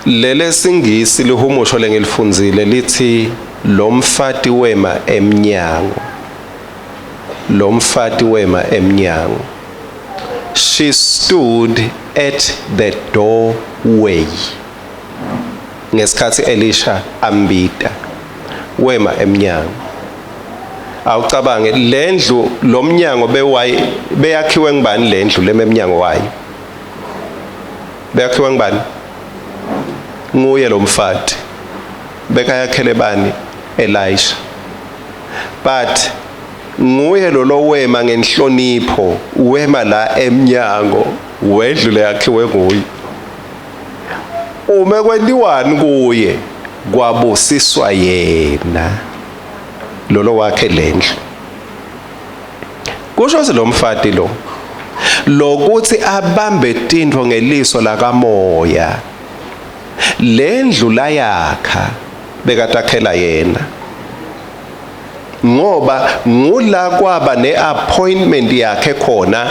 lele singisi lihumusho lengilifundzile lithi lo mfati wema emnyango. Lo mfati wema emnyango. She stood at the doorway. Ngesikhathi Elisha ambita, wema emnyango. Awucabange, lendlu lomnyango bewayi beyakhiwe ngibani? Lendlu lememnyango wayo beyakhiwe ngibani? Nguye lo mfati. Bekayakhele bani? Elisha. But nguye lo lowema ngenhlonipho, wema la emnyango wendlu leyakhiwe nguye. Ume kwentiwani kuye? Kwabusiswa yena lolo wakhe lendlu. Kusho ukuthi lo mfati lo lokuthi abambe tintfo ngeliso lakamoya, lendlu layakha bekatakhela yena, ngoba ngula kwaba neappointment yakhe khona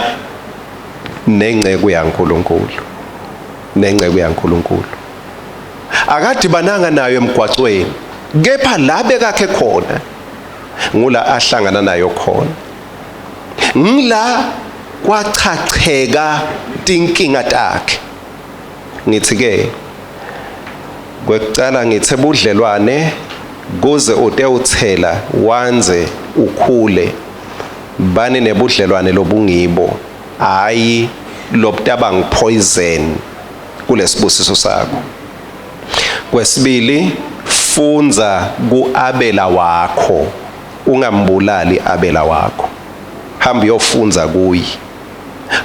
nengceku yaNkuluNkulu. Nengceku yaNkuluNkulu akadibananga nayo emgwacweni, kepha la bekakhe khona ngula ahlangana nayo khona, ngila kwachacheka tinkinga takhe. Ngithi ke kwekucala, ngithe budlelwane kuze ute uthela wanze ukhule, bani nebudlelwane lobungibo, hayi lobutaba ngipoison kulesibusiso sakho. Kwesibili, fundza kuabela wakho, ungambulali abela wakho. Hamba uyofunza kuyi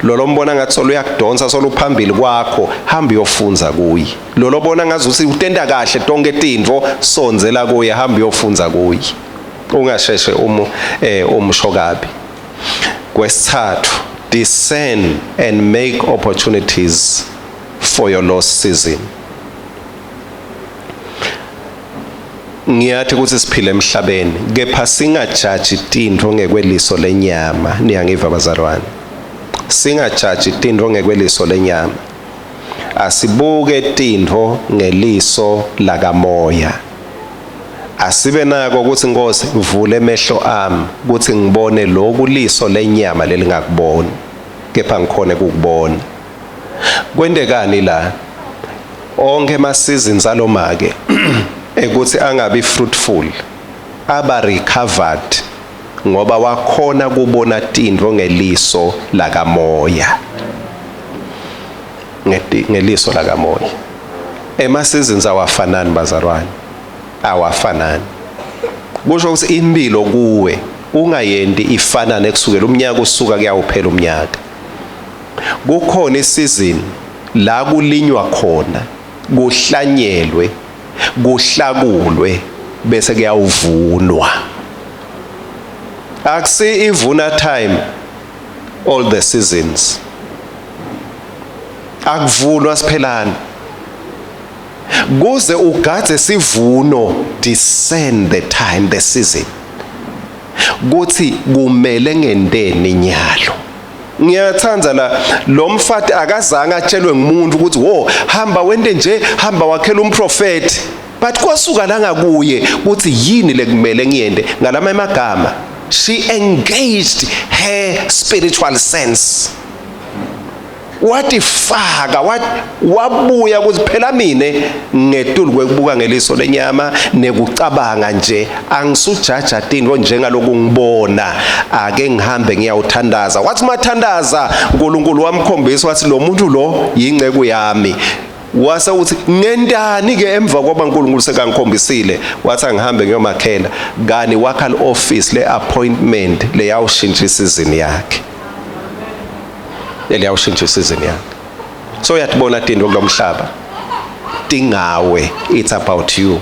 lolo mbona ngathi solo uyakudonsa, solo uphambili kwakho. Hamba uyofunza kuyi lolo bona ngathi uthi utenda kahle tonke tintfo, sondzela kuye, hamba uyofunza kuye, ungasheshe umu umsho kabi. Kwesithathu, discern and make opportunities for your lost season. Ngiyathi ukuthi siphile emhlabeni, kepha singajaji tintfo ngekweliso lenyama. Niyangiva bazalwane? Singajaji tintfo ngekweliso lenyama, asibuke tintfo ngeliso lakamoya. Asibe nako ukuthi, Nkosi, vule emehlo ami ukuthi ngibone lokhu liso lenyama lelingakuboni, kepha ngikhone ukukubona. Kwentekani la? Onke ama seasons alomake ekuthi angabi fruitful aba recovered, ngoba wakhona kubona tintfo ngeliso lakamoya, ngeliso lakamoya. Ema seasons awafanani bazalwane, awafanani. Kusho ukuthi impilo kuwe ungayenti ifanane kusukela umnyaka usuka kuyawuphela umnyaka. Kukhona isizini la kulinywa khona, kuhlanyelwe, kuhlakulwe, bese kuyawuvunwa. Akusi ivuna time all the seasons. Akuvunwa siphelana. Kuze ugadze sivuno, discern the time, the season. Kuthi kumele ngenteni nyalo. Ngiyathanda la lo mfati akazange atshelwe ngumuntu ukuthi wo hamba wente nje, hamba wakhela umprofeti, but kwasuka la ngakuye ukuthi yini lekumele ngiyende. Ngalama emagama, she engaged her spiritual sense, watifaka, wabuya ukuthi phela mine ngetulu kwekubuka ngeliso lenyama nekucabanga nje, angisujaja tinto njengaloku ngibona, ake ngihambe ngiyawuthandaza. Wathi mathandaza, uNkulunkulu wamkhombisa, wathi lo muntu lo yingceku yami. Wase uthi ngentani ke emva kwaba uNkulunkulu sekangikhombisile? Wathi angihambe ngiyomakhela. Kani wakha office le appointment leyawushintsha isizini yakhe, leyawushintsha isizini yakhe. So uyatibona tinto kulomhlaba tingawe, it's about you,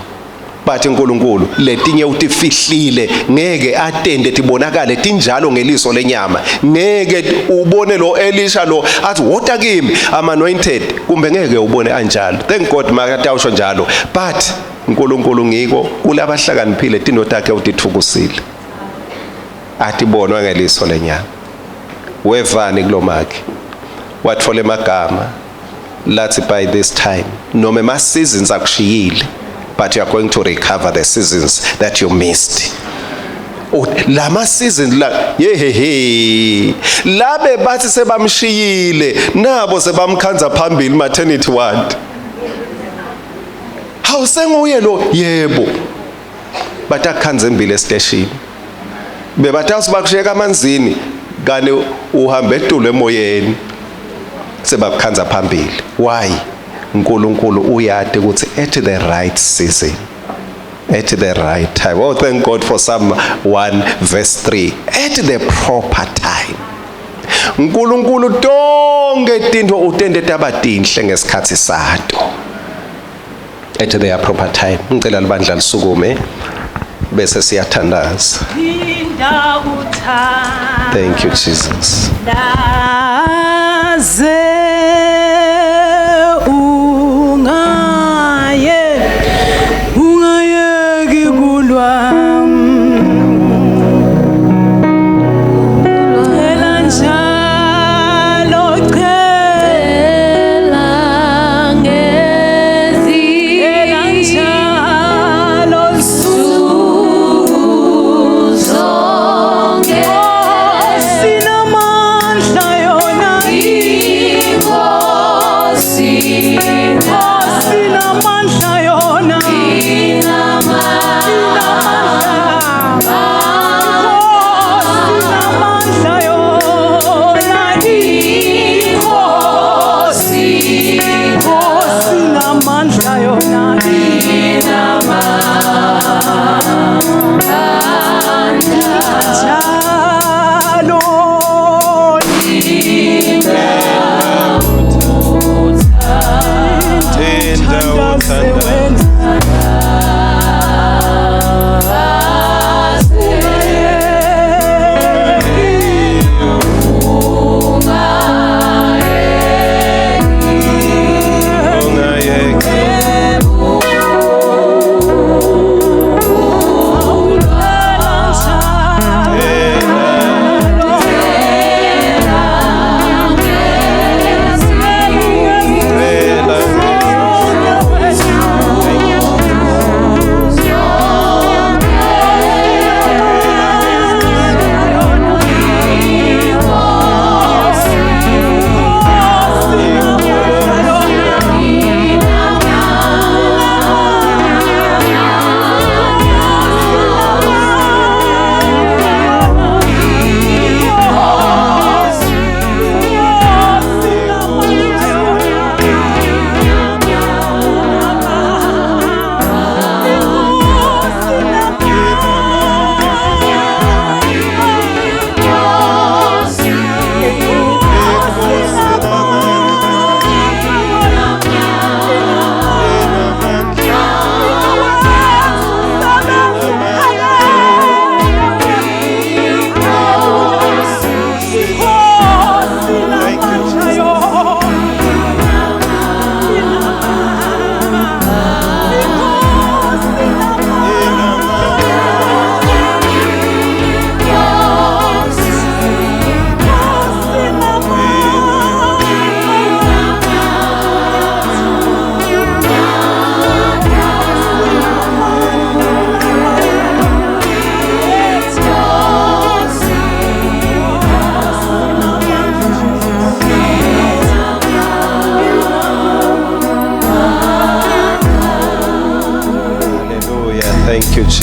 but uNkulunkulu letinye utifihlile, ngeke atende tibonakale tinjalo ngeliso lenyama. Ngeke ubone lo Elisha lo athi wota kimi, I'm anointed, kumbe ngeke ubone anjalo. Thank God makatawusho njalo, but uNkulunkulu ngiko kulabahlakaniphile tinto takhe utithukusile, atibonwa ngeliso lenyama. Wevani kulomakhe watfola emagama lathi by this time noma ema seasons akushiyile, but you are going to recover the seasons that you missed. Lama seasons la, yehehe, labe bathi sebamshiyile nabo sebamkhanza phambili maternity ward. Hawusenguye lo? Yebo, batakhanza embili estation, bebatawusi bakushiyeka amanzini, kani uhambe etulu emoyeni, sebakukhanza phambili. Why? uNkulunkulu uyati ukuthi at the right season, at the right time. Oh, thank God for Psalm 1 verse 3, at the proper time. uNkulunkulu tonke tinto utende taba tinhle ngesikhathi sato, at the proper time. Ngicela libandla lisukume bese siyathandaza. Phinda. Thank you, Jesus. Uthandaze, ungaye ungayeki kulwa. Cela njalo, cela, cela njalo nsuku zonke. Sinamandla yona.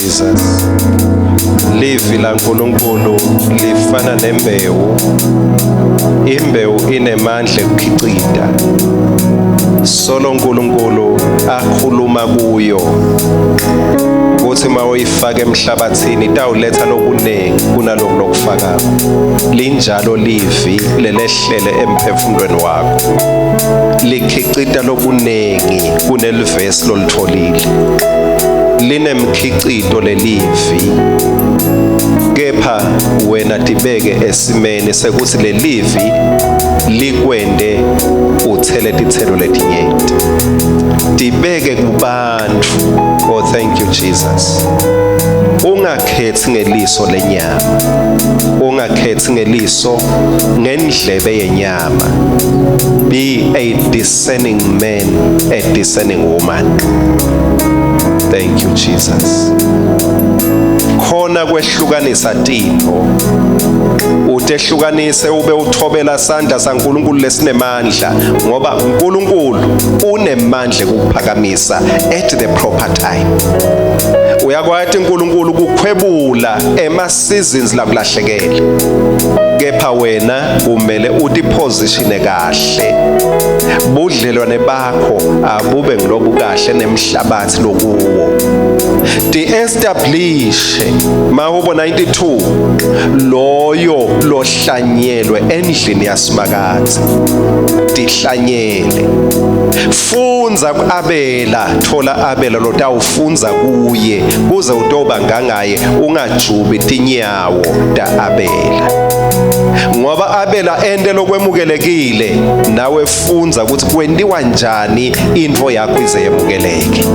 Jesus. Livi laNkulunkulu lifana nembewu. Imbewu inemandla ekukhicita. Solo uNkulunkulu akhuluma kuyo kuthi uma uyifaka emhlabathini itawuletha lokuningi kunaloku lokufakako. Linjalo livi lelehlele emphefumulweni wakho. Likhicita lokuningi kunelivesi lolitfolile. Linemkhicito lelivi kepha wena tibeke esimeni sekuthi lelivi likwende uthele tithelo letinyenti. Tibeke kubantfu. Oh, thank you Jesus. Ungakhethi ngeliso lenyama, ungakhethi ngeliso, ngendlebe yenyama. Be a discerning man, a discerning woman. Thank you Jesus. Khona kwehlukanisa tintfo, utehlukanise ube uthobela sandla saNkulunkulu lesinemandla, ngoba uNkulunkulu unemandla ekukuphakamisa at the proper time. Uyakwati uNkulunkulu kukhwebula ema seasons lakulahlekele, kepha wena kumele utipositione kahle. Budlelwane bakho abube ngilobu kahle nemhlabathi lokuwo. Ti-establish Mahubo 92, loyo lohlanyelwe endlini yaSimakadze. Tihlanyele, fundza kuAbela, thola Abela lotawufundza kuye kuze utoba ngangaye, ungajubi tinyawo taAbela, ngoba Abela ente lokwemukelekile. Nawe fundza ukuthi kwentiwa njani intfo yakho ize yemukeleke,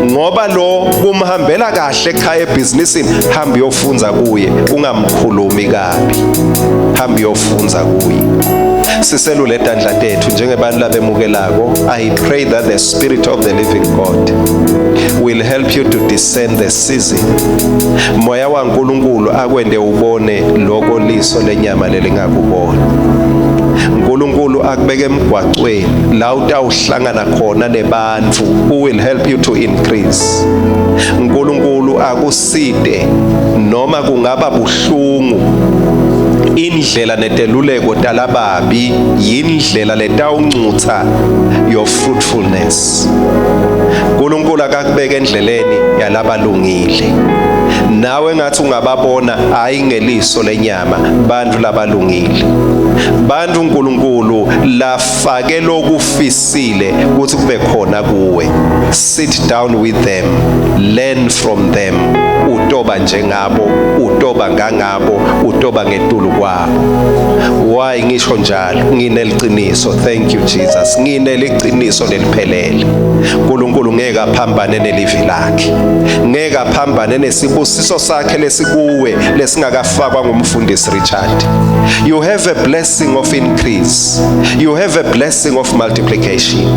ngoba lo kumhambela kahle ekhaya ebhizinisini. Hamba uyofundza kuye, ungamkhulumi kabi, hamba uyofundza kuye. Siselule tandla tethu njengebantu labemukelako. I pray that the Spirit of the living God will help you to discern the season. Moya waNkulunkulu akwende ubone loko liso lenyama lelingakubona. uNkulunkulu akubeke emgwacweni la utawuhlangana khona nebantfu who will help you to increase. uNkulunkulu akuside noma kungaba buhlungu. Indlela neteluleko talababi yindlela letawuncutsa your fruitfulness. uNkulunkulu akakubeka endleleni yalabalungile. Nawe ngathi ungababona, hayi ngeliso lenyama, bantu labalungile, bantu uNkulunkulu lafake lokufisile ukuthi kube khona kuwe. Sit down with them, learn from them. Utoba njengabo, utoba ngangabo, utoba ngetulu kwabo. Why ngisho njalo? Ngineliciniso. Thank you Jesus. Ngineliciniso leliphelele. uNkulunkulu ngeke aphambane nelivi lakhe, ngeke aphambane nesibusiso sakhe lesikuwe lesingakafakwa ngumfundisi Richard. You have a blessing of increase, you have a blessing of multiplication.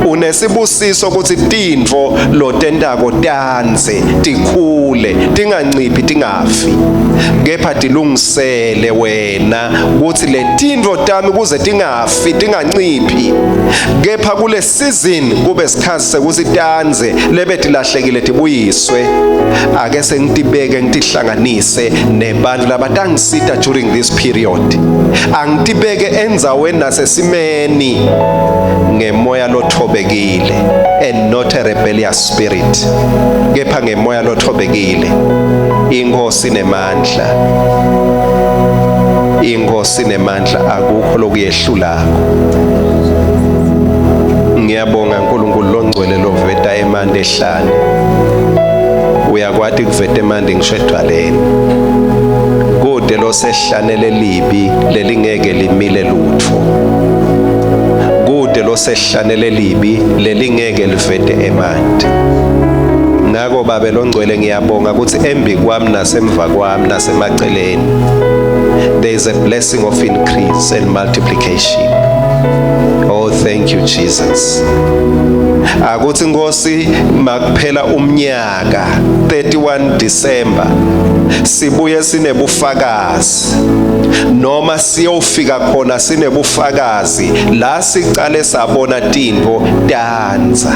Unesibusiso ukuthi tintfo lotentako tandze, tikhule, tinganciphi, tingafi, kepha tilungisele wena ukuthi letintfo tami kuze tingafi, tinganciphi, kepha kule season kube sikhathi sekuthi tandze, lebetilahlekile tibuyiswe. Ake sengitibeke, ngitihlanganise nebantu labatangisita during this period. Angitibeke endzaweni nasesimeni ngemoya lothobekile and not a rebellious spirit, kepha ngemoya lothobekile. Inkosi nemandla, inkosi nemandla, akukho lokuyehlulako. Ngiyabonga uNkulunkulu longcwele loveta emanti ehlane. Uyakwati kuveta emanti ngisho edwaleni. Kude losehlane lelibi lelingeke limile lutfo, kude losehlane lelibi lelingeke livete emanti. Ngako Babe longcwele, ngiyabonga ukuthi embi kwami nasemva kwami nasemaceleni there is a blessing of increase and multiplication. Oh, thank you Jesus. Akuthi Nkosi makuphela umnyaka 31 December sibuye sinebufakazi, noma siyofika khona sinebufakazi la sicale sabona tintfo tandza.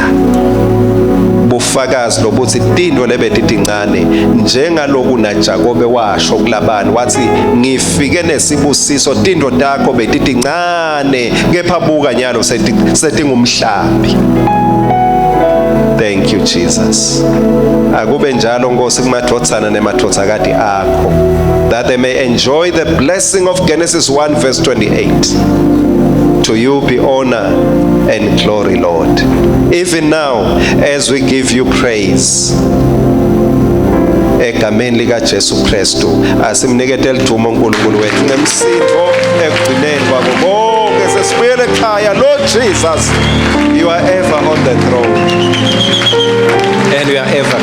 Bufakazi lobuthi tintfo lebetitincane njengaloku naJakobe washo kuLabani wathi ngifike nesibusiso tintfo takho betitincane kepha buka nyalo setingumhlambi. Thank you Jesus. Akube njalo Nkosi kumadvodzana nemadvodzakati akho that they may enjoy the blessing of Genesis 1 verse 28. To you be honor and glory, Lord. Even now as we give you praise. Egameni lika Jesu Kristu asimnikete lidumo uNkulunkulu wethu ngemsindvo ekugcineni kwako konke sesibuyele ekhaya. Lord Jesus, you are ever on the throne and you are ever